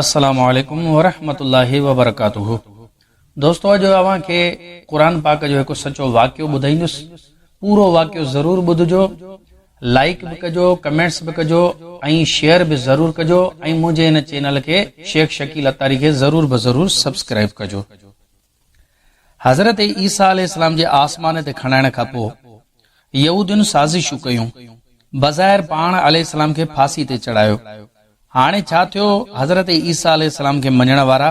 السلام عليڪم ورحمة الله وبرڪاته دوستو اڄ اوهان کي قرآن پاڪ جو هڪ سچو واقعو ٻڌائيندس پورو واقعو ضرور ٻڌجو لائڪ به ڪجو ڪمينٽس به ڪجو ۽ شيئر به ضرور ڪجو ۽ منهنجي هن چينل کي شيخ شڪيل عطاري کي ضرور به ضرور سبسڪرائب ڪجو حضرت عيسيٰ عليه السلام جي آسمان تي کڻائڻ کان پوء يهودين سازشون ڪيون. بظاهر پاڻ عليه السلام کي ڦاسي تي چڙهايو. هاڻي ڇا ٿيو حضرت عيسيٰ عليه السلام کي مڃڻ وارا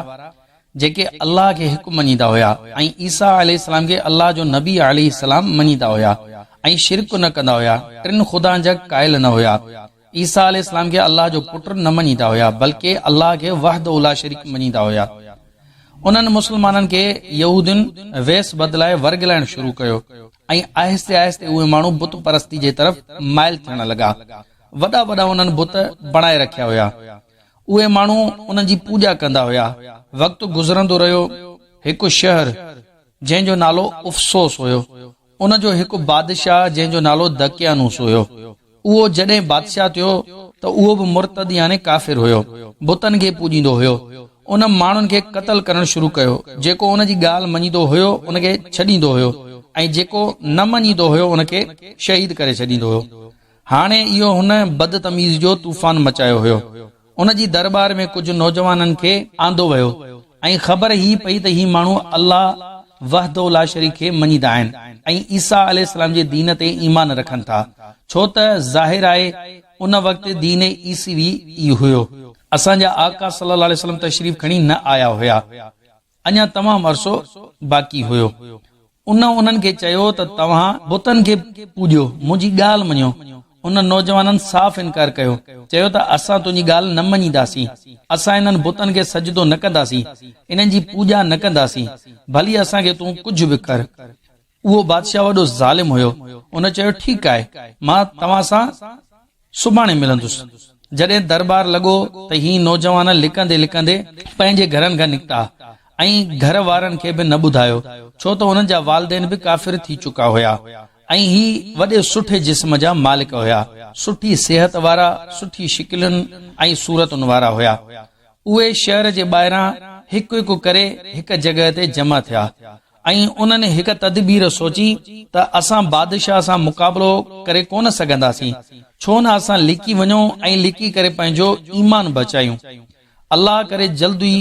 جيڪي الله کي هڪ مڃيندا هيا ۽ عيسيٰ عليه السلام کي الله جو نبي عليه السلام مڃيندا هيا ۽ شرڪ نه ڪندا هيا، ٽن خدائن جا قائل نه هيا، عيسيٰ عليه السلام کي الله جو پٽ نه مڃيندا هيا بلڪه الله کي وحده لا شريڪ مڃيندا هيا. انهن مسلمانن کي يهودين ويس بدلائي ورغلائڻ شروع ڪيو ۽ آهستي آهستي اهي ماڻهو بت پرستي جي طرف مائل ٿيڻ لڳا. وڏا وڏا انهن بت بڻائي رکيا هيا. اهي ماڻهو انهن جي پوڄا ڪندا هيا. وقت گذرندو رهيو. هڪ شهر جنهن جو نالو افسوس هيو. ان جو هڪ بادشاهه جنهن جو نالو دقيانوس هيو. اهو جڏهن بادشاهه ٿيو ته اهو به مرتد يعني ڪافر هيو. بتن کي پوڄيندو هيو. ان ماڻهن کي قتل ڪرڻ شروع ڪيو. جيڪو ان جي ڳالهه مڃيندو هيو ان کي ڇڏيندو هيو ۽ جيڪو نه مڃيندو هيو ان کي شهيد ڪري ڇڏيندو هيو. هاڻي اهو هن بدتميزي جو طوفان مچايو هيو. ان جي درٻار ۾ ڪجهه نوجوانن کي آندو ويو ۽ خبر هي پئي ته هي ماڻهو الله وحده لاشريڪ کي مڃيندا آهن ۽ عيسيٰ عليه السلام جي دين تي ايمان رکن ٿا ڇو ته ظاهر آهي ان وقت دين عيسوي ئي هيو. اسان جا آقا صلي الله عليه وسلم تشريف کڻي نه آيا هيا. اڃا تمام عرصو باقي هيو. ان انهن کي چيو ته توهان بتن کي پوڄيو، منهنجي ڳالهه مڃيو. انهن نوجوانن صاف انڪار ڪيو، چيو ته اسان تنهنجي ڳالهه نه مڃينداسين، اسان انهن بتن کي سجدو نه ڪنداسين، انهن جي پوڄا نه ڪنداسين، ڀلي اسان کي تون ڪجهه به ڪر. اهو بادشاهه وڏو ظالم هيو. ان چيو ٺيڪ آهي، مان توهان سان سڀاڻي ملندس. جڏهن درٻار لڳو ته هي نوجوان لڪندي لڪندي پنهنجي گهرن کان نڪتا ۽ گهر وارن کي به نه ٻڌايو ڇو ته انهن جا والدين به ڪافر ٿي چڪا هيا ۽ هي وڏي سٺي جسم جا مالڪ هيا، سٺي صحت وارا، سٺي شڪلين ۽ صورتن وارا هيا. اهي شهر جي ٻاهران هڪ هڪ ڪري هڪ جڳهه تي جمع ٿيا ۽ انهن هڪ تدبير سوچي ته اسان بادشاهه سان مقابلو ڪري ڪونه سگهنداسين، ڇو نه اسان لڪي وڃون ۽ لڪي ڪري پنهنجو ايمان بچايون. الله ڪري جلد ئي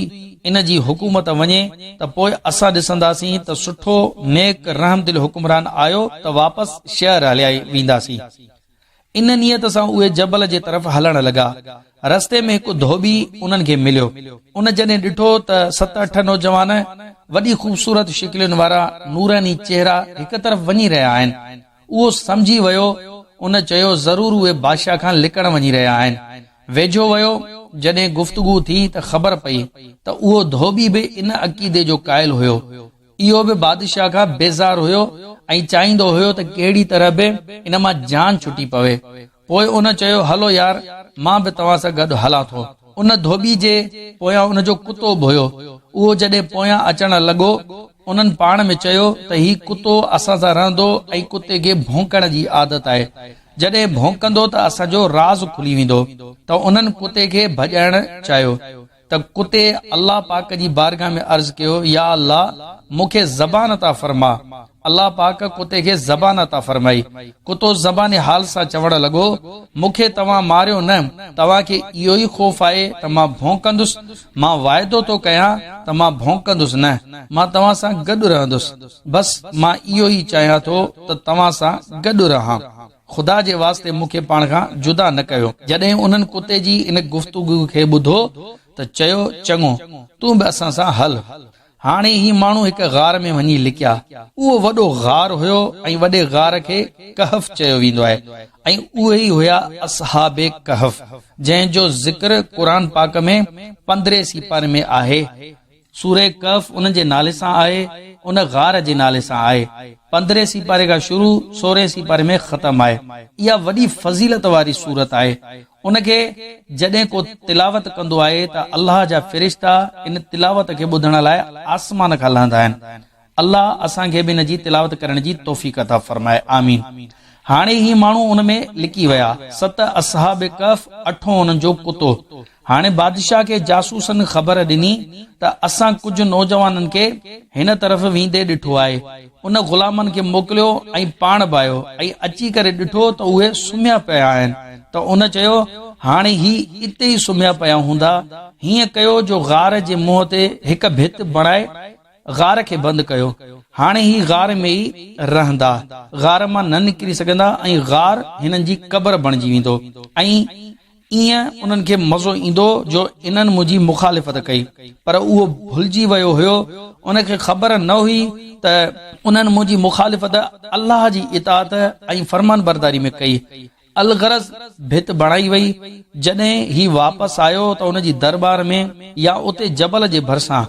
ان جي حڪومت وڃي ته پوء اسان ڏسنداسين ته سٺو، نيڪ، رحمدل حڪمران آيو ته واپس شهر هليا وينداسين. ان نيت سان اهي جبل جي طرف هلڻ لڳا. رستي ۾ هڪ ڌوٻي انهن کي مليو. ان جڏهن ڏٺو ته ست اٺ نوجوان وڏي خوبصورت شڪلين وارا نوراني چهرا هڪ طرف وڃي رهيا آهن. اهو سمجهي ويو. ان چيو ضرور اهي بادشاهه کان لڪڻ وڃي رهيا آهن. ويجهو ويو، جڏهن گفتگو ٿي ته خبر پئي ته اهو ڌوٻي به ان عقيدي جو قائل هيو. اهو به بادشاهه کان بيزار هيو ۽ چاهيندو هيو ته ڪهڙي طرح به ان مان جان ڇٽي پوي. پوء ان چيو هلو يار مان به توهان سان گڏ هلان ٿو. ان ڌوٻي جي پويان ان جو ڪتو به هيو. اهو جڏهن پويان اچڻ لڳو، انهن پاڻ ۾ چيو ته هي ڪتو اسان سان رهندو ۽ ڪتي کي ڀونڪڻ جي عادت آهي. جڏهن ڀونڪندو ته اسان جو راز کلي ويندو. ته انهن ڪتي کي ڀڄائڻ چاهيو. ته ڪتي الله پاڪ جي بارگاھ ۾ عرض ڪيو، يا الله! مون کي زبان عطا فرما. الله پاڪ ڪتي کي زبان عطا فرمائي. ڪتو زبان حال سان چوڻ لڳو، مون کي توهان ماريو نه، توهان کي اهو ئي خوف آهي ته مان ڀونڪندس، مان واعدو ٿو ڪيان ته مان ڀونڪندس نه، مان توهان سان گڏ رهندس، بس مان اهو ئي چاهيان ٿو ته توهان سان گڏ رهان. خدا جي واسطي مون کي پاڻ کان جدا نه ڪيو. جڏهن انهن ڪتي جي ان گفتگو کي ٻڌو ته چيو، چڱو، تون به اسان سان هل. هاڻي هي ماڻهو هڪ غار ۾ وڃي لڪيا. اهو وڏو غار هيو ۽ وڏي غار کي ڪهف چيو ويندو آهي ۽ اهي ئي هيا اصحاب ڪهف، جنهن جو ذڪر قرآن پاڪ ۾ پندرهين سيپاري ۾ آهي. سوره ڪهف ان جي نالي سان آهي، ان غار جي نالي سان آهي. پندرهين سيپاري کان شروع سورهين سيپاري ۾ ختم آهي. اها وڏي فضيلت واري سورت آهي. ان کي جڏهن ڪو تلاوت ڪندو آهي ته الله جا فرشتا ان تلاوت کي ٻڌڻ لاء آسمان کان لهندا آهن. الله اسان کي به ان جي تلاوت ڪرڻ جي توفيق عطا فرمائي. آمين. هاڻي هي ماڻهو ان ۾ لڪي ويا. ست اصحاب ڪهف، اٺون انهن جو ڪتو. هاڻي بادشاهه کي جاسوسن خبر ڏني ته اسان ڪجهه نوجوانن کي هن طرف ويندي ڏٺو آهي. ان غلامن کي موڪليو ۽ پاڻ به آيو ۽ اچي ڪري ڏٺو ته اهي سمهيا پيا آهن ته ان چيو، هاڻي هي اتي ئي سمهيا پيا هوندا. هيئن ڪيو جو غار جي منهن تي هڪ ڀت بڻائي غار کي بند ڪيو. هاڻي هي غار ۾ ئي رهندا. غار مان نه نڪري سگهندا ۽ غار هنن جي قبر بڻجي ويندو ۽ ايئن انهن کي مزو ايندو جو انهن منهنجي مخالفت ڪئي. پر اهو ڀلجي ويو هيو. ان کي خبر نه هئي ته انهن منهنجي مخالفت الله جي اطاعت ۽ فرمانبرداري ۾ ڪئي. الغرض ڀت بڻائي وئي. جڏهن هي واپس آيو ته ان جي درٻار ۾ يا اتي جبل جي ڀرسان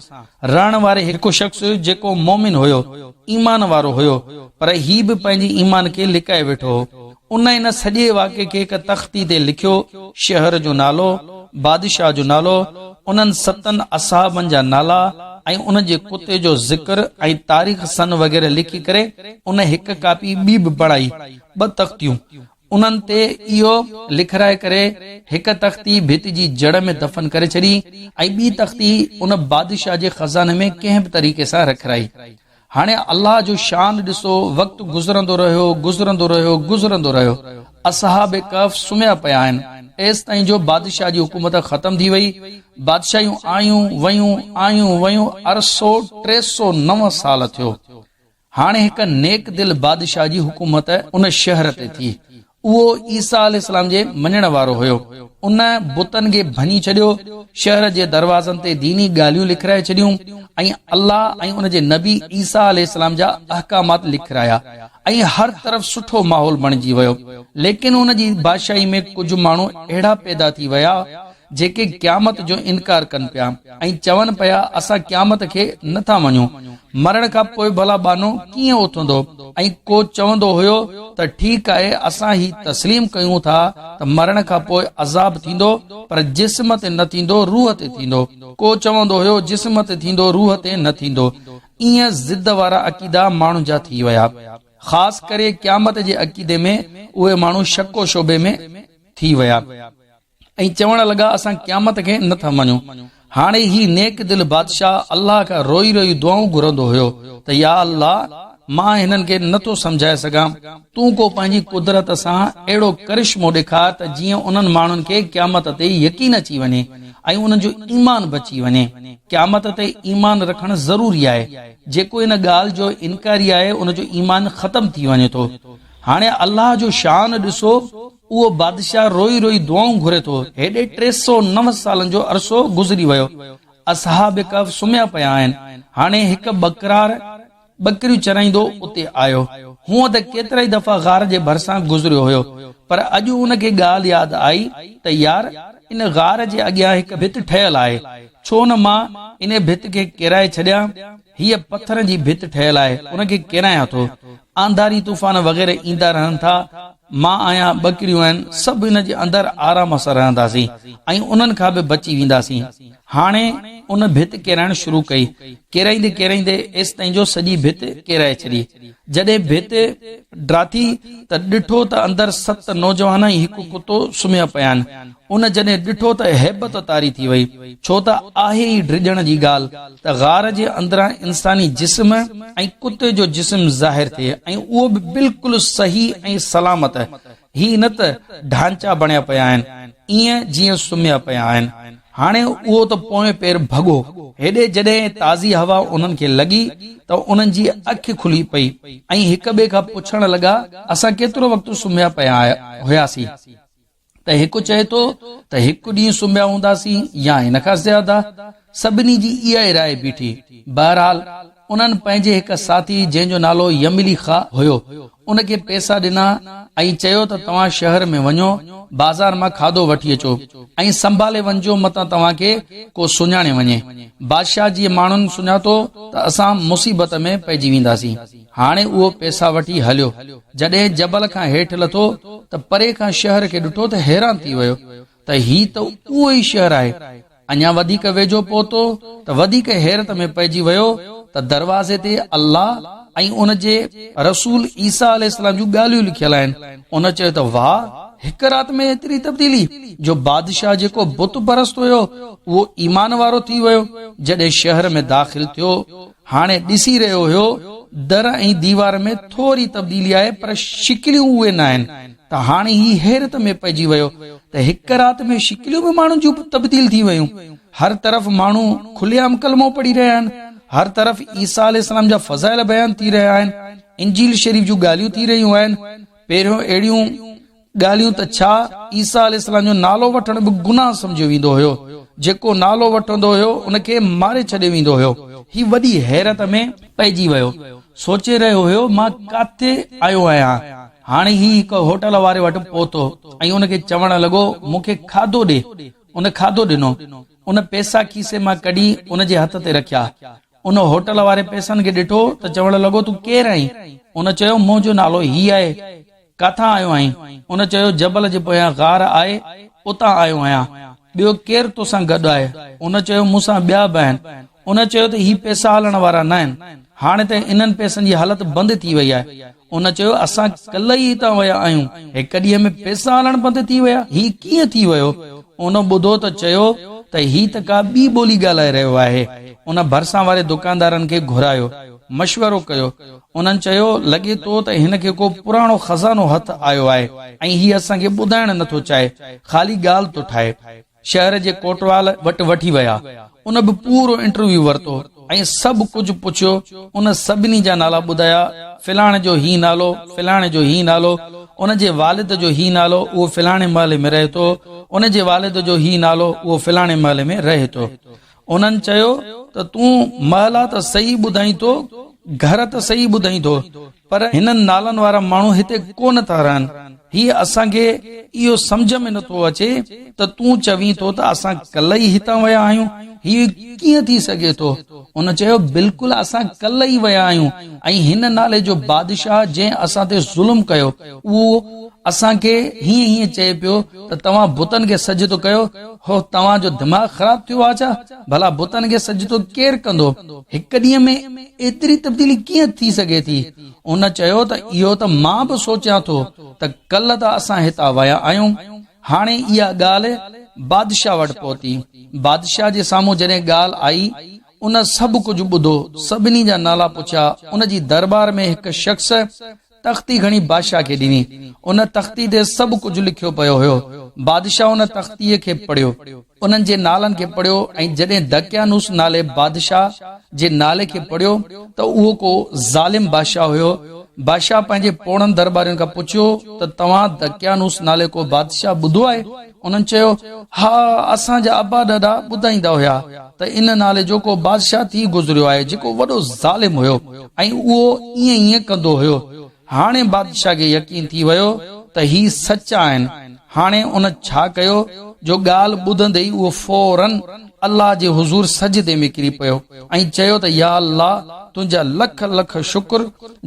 رهڻ واري هڪ شخص جيڪو مؤمن هيو، ايمان وارو هيو، پر هي به پنهنجي ايمان کي لڪائي ويٺو هو. ان ان سڄي واقعي کي هڪ تختي تي لکيو، شهر جو نالو، بادشاهه جو نالو، انهن ستن اصحابن جا نالا ۽ انهن جي ڪتي جو ذڪر ۽ تاريخ سن وغيره لکي ڪري ان هڪ ڪاپي ٻي به بڻائي. ٻه تختيون، انهن تي اهو لکرائي ڪري هڪ تختي ڀت جي جڙ ۾ دفن ڪري ڇڏي ۽ ٻي تختي ان بادشاهه جي خزاني ۾ ڪنهن به طريقي سان رکرائي. هاڻي الله جو شان ڏسو، وقت گذرندو رهيو، گذرندو رهيو، گذرندو رهيو. اصحاب ڪهف سمهيا پيا آهن، ايستائين جو بادشاهه جي حڪومت ختم ٿي وئي. بادشاهيون آيون، ويون، آيون، ويون، عرصو 309 سال ٿيو. هاڻي هڪ نيڪ دل بادشاهه جي حڪومت ان شهر تي ٿي. اهو عيسيٰ عليه السلام جي مڃڻ وارو هيو. ان بتن کي ڀڃي ڇڏيو، شهر جي دروازن تي ديني ڳالهيون لکرائي ڇڏيون ۽ الله ۽ ان جي نبي عيسيٰ عليه السلام جا احڪامات لکرايا ۽ هر طرف سٺو ماحول بڻجي ويو. ليڪن ان جي بادشاهي ۾ ڪجهه ماڻهو اهڙا پيدا ٿي ويا جيڪي قيامت جو انڪار ڪن پيا ۽ چون پيا اسان قيامت کي نه ٿا مڃون، مرڻ کان پوء ڀلا ٻانهو ڪيئن اٿندو ۽ ڪو چوندو هيو ته ٺيڪ آهي اسان هي تسليم ڪيون ٿا ته مرڻ کان پوء عذاب ٿيندو پر جسم تي نه ٿيندو روح تي ٿيندو، ڪو چوندو هيو جسم تي ٿيندو روح تي نه ٿيندو، ايئن ضد وارا عقيدا ماڻهن جا ٿي ويا. خاص ڪري قيامت جي عقيدي ۾ اهي ماڻهو شڪ و شبهي ۾ ٿي ويا. ۽ چوڻ لڳا اسان قيامت کي نه ٿا مڃون. هاڻي هي نيڪ دل بادشاهه الله کان روئي روئي دعائون گهرندو هيو ته يا الله مان هنن کي نه ٿو سمجهائي سگهان، تون ڪو پنهنجي قدرت سان اهڙو ڪرشمو ڏيکار ته جيئن انهن ماڻهن کي قيامت تي يقين اچي وڃي ۽ انهن جو ايمان بچي وڃي. قيامت تي ايمان رکڻ ضروري آهي. جيڪو ان ڳالهه جو انڪاري آهي ان جو ايمان ختم ٿي وڃي ٿو. هاڻي الله جو شان ڏسو اهو بادشاهه روئي روئي دعائون گهري ٿو. هيڏي 309 سالن جو عرصو گذري ويو. اصحاب ڪهف سمهيا پيا آهن. هاڻي هڪ ٻڪرار ٻڪريون چرائيندو اتي آيو. هونء ته ڪيترائي دفعا غار جي ڀرسان گذريو هيو، پر اڄ ان کي ڳالهه ياد آئي ته يار ان غار جي اڳيان هڪ ڀت ٺهيل آهي، ڇو نه مان انهي ڀت کي ڪيرائي ڇڏيان. هيء پٿرن جي ڀت ٺهيل آهي، ان کي ڪيرايان ٿو. آنڌاري طوفان وغيره ايندا رهن ٿا، مان آهيان، ٻڪريون آهن، سڀ ان جي اندر آرام سان رهنداسين ۽ انهن کان به بچي وينداسين. هاڻي ان ڀت ڪيرائڻ شروع ڪئي. ڪيرائيندي ڪيرائيندي ايستائين جو سڄي ڀت ڪيرائي ڇڏي. جڏهن ڀت ڊاٿي ته ڏٺو ته اندر ست نوجوان ۽ هڪ ڪتو سمهيا پيا آهن. ان جڏهن ڏٺو ته هيبت طاري ٿي وئي، ڇو ته آهي ئي ڊڄڻ جي ڳالهه ته غار جي اندران انساني جسم ۽ ڪتي جو جسم ظاهر ٿئي ۽ اهو به بلڪل صحيح ۽ سلامت، هي نه ته ڍانچا بڻيا پيا آهن، ائين جيئن سمهيا پيا آهن. هاڻي اهو ته پوئين پير ڀڳو. هيڏي جڏهن تازي هوا انهن کي لڳي ته انهن جي اک کلي پئي ۽ هڪ ٻئي کان پڇڻ لڳا، اسان ڪيترو وقت سمهيا پيا هياسين؟ ته هڪ چئي ٿو ته هڪ ڏينهن سمهيا هونداسين يا ان کان زياده. سڀني جي اها ئي راء بيٺي. بهرحال انهن پنهنجي هڪ ساٿي جنهن جو نالو يملي خا هيو، ان کي پئسا ڏنا ۽ چيو ته توهان شهر ۾ وڃو، بازار مان کاڌو وٺي اچو ۽ سنڀالي وڃجو متان توهان کي ڪو سڃاڻي وڃي. بادشاهه جي ماڻهن سڃاتو ته اسان مصيبت ۾ پئجي وينداسين. هاڻي اهو پئسا وٺي هليو. جڏهن جبل کان هيٺ لٿو ته پري کان شهر کي ڏٺو ته حيران ٿي ويو ته هي ته اهو ئي شهر آهي. اڃا وڌيڪ ويجهو پهتو ته وڌيڪ حيرت ۾ پئجي ويو ته دروازي تي الله. ۽ ان جي رسول عيسيٰ عليه السلام جون ڳالهيون لکيل آهن. ان چيو ته واهه! هڪ رات ۾ ايتري تبديلي جو بادشاهه جيڪو بت پرست هيو اهو ايمان وارو ٿي ويو. جڏهن شهر ۾ داخل ٿيو هاڻي ڏسي رهيو هيو در ۽ ديوار ۾ ٿوري تبديلي آهي پر شڪليون اهي ناهن ته هاڻي هي حيرت ۾ پئجي ويو ته هڪ رات ۾ شڪليون به ماڻهن جون تبديل ٿي ويون. هر طرف ماڻهو کلي عام ڪلمو پڙهي رهيا آهن، هر طرف عيسيٰ عليه السلام جا فضائل بيان ٿي رهيا آهن، انجيل شريف جون ڳالهيون ٿي رهيون آهن، پهريون اهڙيون ڳالهيون ته ڇا عيسيٰ عليه السلام جو نالو وٺڻ به گناهه سمجهيو ويندو هيو، جيڪو نالو وٺندو هيو ان کي ماري ڇڏيو ويندو هيو. هي وڏي حيرت ۾ پئجي ويو، سوچي رهيو هيو مان ڪاٿي آيو آهيان؟ هاڻي هي هڪ هوٽل واري وٽ پهتو ۽ ان کي چوڻ لڳو مون کي کاڌو ڏي. ان کاڌو ڏنو. ان پئسا کيسي مان ڪڍي ان جي هٿ تي رکيا. ان هوٽل واري پئسن کي ڏٺو ته چوڻ لڳو تون ڪير آهين؟ ان چيو منهنجو نالو هي آهي. ڪاٿان آيو آهين؟ ان چيو جبل جي پويان غار آهي اتان آيو آهيان. ٻيو ڪير توسان گڏ آهي؟ ان چيو مون سان ٻيا به آهن. ان چيو ته هي پئسا هلڻ وارا ناهن. هاڻي ته انهن پئسن جي حالت بند ٿي وئي آهي. ان چيو، اسان ڪلهه ئي هتان ويا آهيون، هڪ ڏينهن ۾ پئسا هلڻ بند ٿي ويا، هي ڪيئن ٿي ويو؟ ان ٻڌو ته چيو ته هي ته ڪا ٻي ٻولي ڳالهائي رهيو آهي. ان ڀرسان واري دڪاندارن کي گهرايو، مشورو ڪيو. انهن چيو، لڳي ٿو ته هن کي ڪو پراڻو خزانو هٿ آيو آهي ۽ هي اسان کي ٻڌائڻ نٿو چاهي، خالي ڳالهه ٿو ٺاهي. شهر جي ڪوٽوال وٽ وٺي ويا. ان به پورو انٽرويو ورتو ۽ سڀ ڪجهه پڇيو. ان سڀني جا نالا ٻڌايا، فلاڻي جو هي نالو، فلاڻي جو هي نالو، ان جي والد جو هي نالو، اهو فلاڻي محلي ۾ رهي ٿو، ان جي والد جو هي نالو، اهو فلاڻي محلي ۾ رهي ٿو. انهن چيو ته تون محلا ته صحيح ٻڌائين ٿو، گهر ته صحيح ٻڌائين ٿو، پر هنن نالن وارا ماڻهو هتي ڪو نه ٿا رهن. هي اسان کي اهو سمجهه ۾ نٿو اچي ته تون چوين ٿو ته اسان ڪلهه ئي هتان ويا آهيون، هي ڪيئن ٿي سگهي ٿو؟ هن چيو، بلڪل اسان ڪلهه ئي ويا آهيون ۽ هن نالي جو بادشاهه جنهن اسان تي ظلم ڪيو، اهو اسان کي هيئن هيئن چئي پيو ته توهان بتن کي سجدو ڪيو، هو توهان جو دماغ خراب ٿيو آ ڇا؟ ڀلا بتن کي سجدو ڪير ڪندو؟ هڪ ڏينهن ۾ ايتري تبديلي ڪيئن ٿي سگهي ٿي؟ ان چيو ته اهو ته مان به سوچيان ٿو ته ڪلهه ته اسان هتان ويا آهيون. هاڻي اها ڳالهه بادشاهه وٽ پهتي. بادشاهه جي سامهون جڏهن ڳالهه آئي، ان سڀ ڪجهه ٻڌو، سڀني جا نالا پڇيا. ان جي درٻار ۾ هڪ شخص تختي کڻي بادشاهه کي ڏني. ان تختي تي سڀ ڪجهه لکيو پيو هيو. بادشاهه ان تختيء کي پڙهيو. انهن جي نالن کي پڙهيو ۽ جڏهن دقيانوس نالي بادشاهه جي نالي کي پڙهيو ته اهو ڪو ظالم بادشاهه هيو. بادشاهه پنهنجي پوڙهن درٻارين کان پڇيو ته توهان دقيانوس نالي ڪو بادشاهه ٻڌو آهي؟ انهن چيو، ها، اسان جا ابا ڏاڏا ٻڌائيندا هيا ته ان نالي جو ڪو بادشاهه ٿي گذريو آهي جيڪو وڏو ظالم هيو ۽ اهو ائين ائين ڪندو هيو. هاڻي بادشاهه کي يقين ٿي ويو ته هي سچا آهن. هاڻي ان ڇا ڪيو جو ڳالهه ٻڌندي ئي اهو فوراً الله جي حضور سجدي ۾ ڪري پيو ۽ چيو ته يا الله تنهنجا لک لک شڪر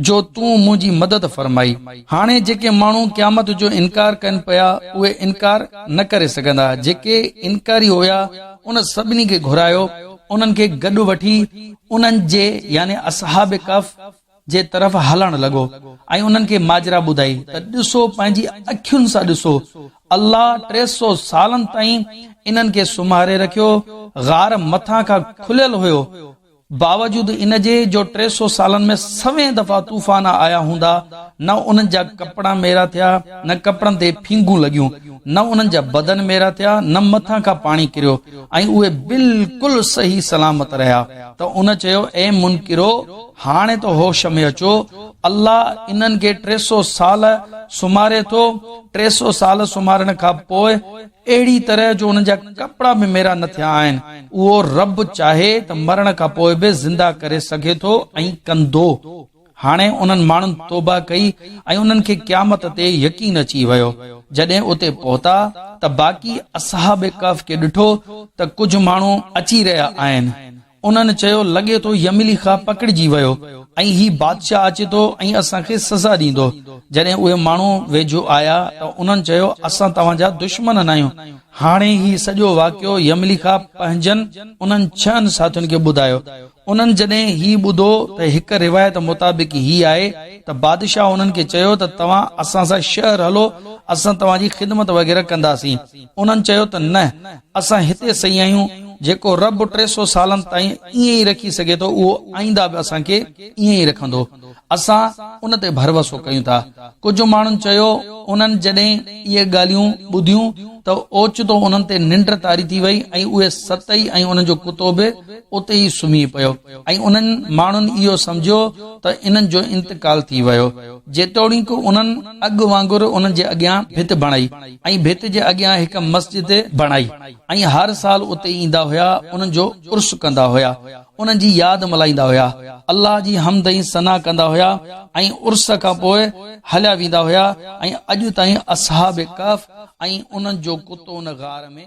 جو تون منهنجي مدد فرمائي. هاڻي جيڪي ماڻهو قيامت جو انڪار ڪن پيا اهي انڪار نه ڪري سگهندا. جيڪي انڪاري هيا ان سڀني کي گهرايو انهن کي گڏ وٺي انهن جي يعني اصحاب ڪهف جي طرف هلڻ لڳو ۽ انهن کي ماجرا ٻڌائي ته ڏسو پنهنجي اکين سان ڏسو الله 300 سالن تائين انهن کي سمهاري رکيو غار مٿان کان کليل هيو باوجود ان جي جو 300 سالن ۾ سوين دفعا طوفان آيا هوندا نه انهن جا ڪپڙا ميرا ٿيا نه ڪپڙن تي ڦينگون لڳيون نه انهن جا بدن ميرا ٿيا نه مٿان کان پاڻي ڪريو ۽ اهي بلڪل صحيح سلامت رهيا ته ان چيو اي منڪرو هاڻي ته هوش ۾ اچو، الله انهن کي 300 سال سمهاري ٿو، 300 سال سمهارڻ کان پوء اهڙي طرح جو انهن جا ڪپڙا به ميرا نه ٿيا آهن، اهو رب چاهي ته مرڻ کان پوء به زنده ڪري سگهي ٿو ۽ ڪندو. هاڻي انهن ماڻهن توبه ڪئي ۽ انهن کي قيامت تي يقين اچي ويو. جڏهن اتي پهتا ته باقي اصحاب ڪهف کي ڏٺو ته ڪجهه ماڻهو اچي رهيا آهن. انهن چيو، لڳي ٿو يمليخا پڪڙجي ويو ۽ هي بادشاهه اچي ٿو ۽ اسان کي سزا ڏيندو. جڏهن اهي ماڻهو ويجهو آيا ته انهن چيو، اسان توهان جا دشمن ناهيون. هاڻي هي سڄو واقعو يمليخا پنهنجن انهن ڇهن ساٿين کي ٻڌايو. انهن جڏهن هي ٻڌو ته هڪ روايت مطابق هي آهي ته بادشاهه انهن کي چيو ته توهان اسان سان شهر هلو اسان توهان جي خدمت وغيره ڪنداسين. انهن چيو ته نه اسان هتي صحيح آهيون جيڪو رب 300 سالن تائين ائين ئي رکي سگهي ٿو اهو آئنده به اسان کي ائين ئي رکندو. اسان ان تي ڀروسو ڪيون ٿا. ڪجهه ماڻهن چيو، انهن جڏهن اهي ڳالهيون ٻڌيون ته اوچتو انهن تي ننڊ طاري ٿي وئي ۽ اهي ستئي ۽ انهن جو ڪتو به اتي ئي سمهي پيو ۽ انهن ماڻهن اهو سمجهيو ته انهن جو انتقال ٿي ويو. جيتوڻيڪ انهن اڳ وانگر انهن جي اڳيان ڀت بڻائي ۽ ڀت جي اڳيان هڪ مسجد بڻائي ۽ هر سال اتي ايندا هيا انهن جو عرس ڪندا هيا. انهن جي ياد ملهائيندا هيا، الله جي حمد ۽ ثنا ڪندا هيا ۽ عرس کان پوء هليا ويندا هيا ۽ اڄ تائين اصحاب ڪهف ۽ انهن جو ڪتو ان غار ۾.